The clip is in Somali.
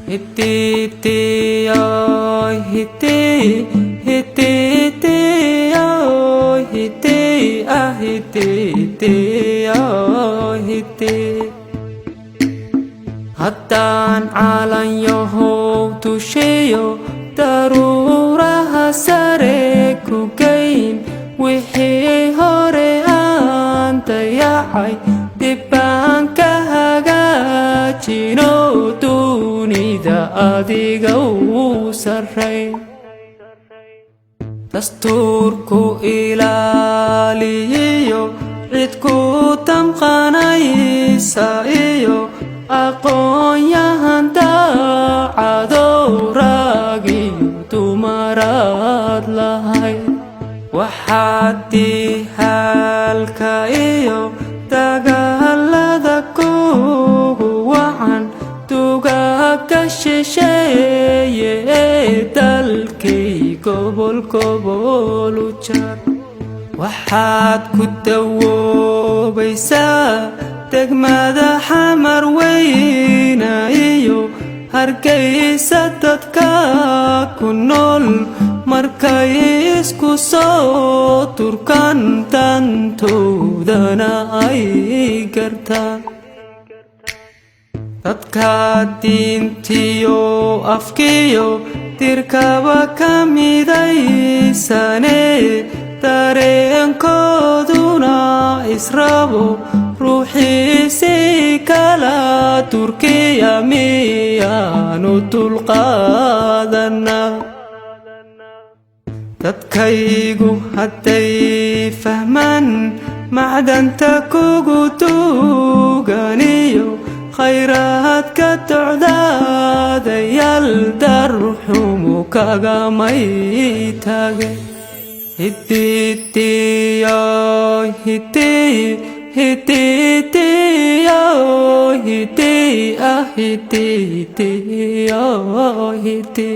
Hiddiyo hiddi hiddiyo hiddi ah hiddiyo hiddi. Haddaan calanyahow dushiyo daruuraha sare ku geyn, wixii hore aan dayacay dib baan ka hagaajino, dunida adiga u sarrayn. Dastuurku ilaaliyiyo cid ku damqanaysa iyo aqoon-yahan daacadow, ragiyo dumaraad lahayd. Waxaad dihaalka iyo dagaalada kugu wacan dugaagga shisheeye ee dalkii gobol gobol u jar. Waxaad ku dawoobaysaa degmada Xamar Weyne iyo Hargeysa. Dadka ku nool markay isku soo turkaan, dantoodana ay gartaan. Dadka diintiyo afkiyo dirkaba ka midaysane, dareenkooduna israbo, ruuxiisi kala Turkiya miyaanu dulqaadana? Dadkaygu hadday fahmaan macdanta kugu duuganiyo khayraadka docdaadayaal, darxumu kagamay tage. Hiddiyo hiddi hiddiyo hiddi ah hiddiyo hiddi.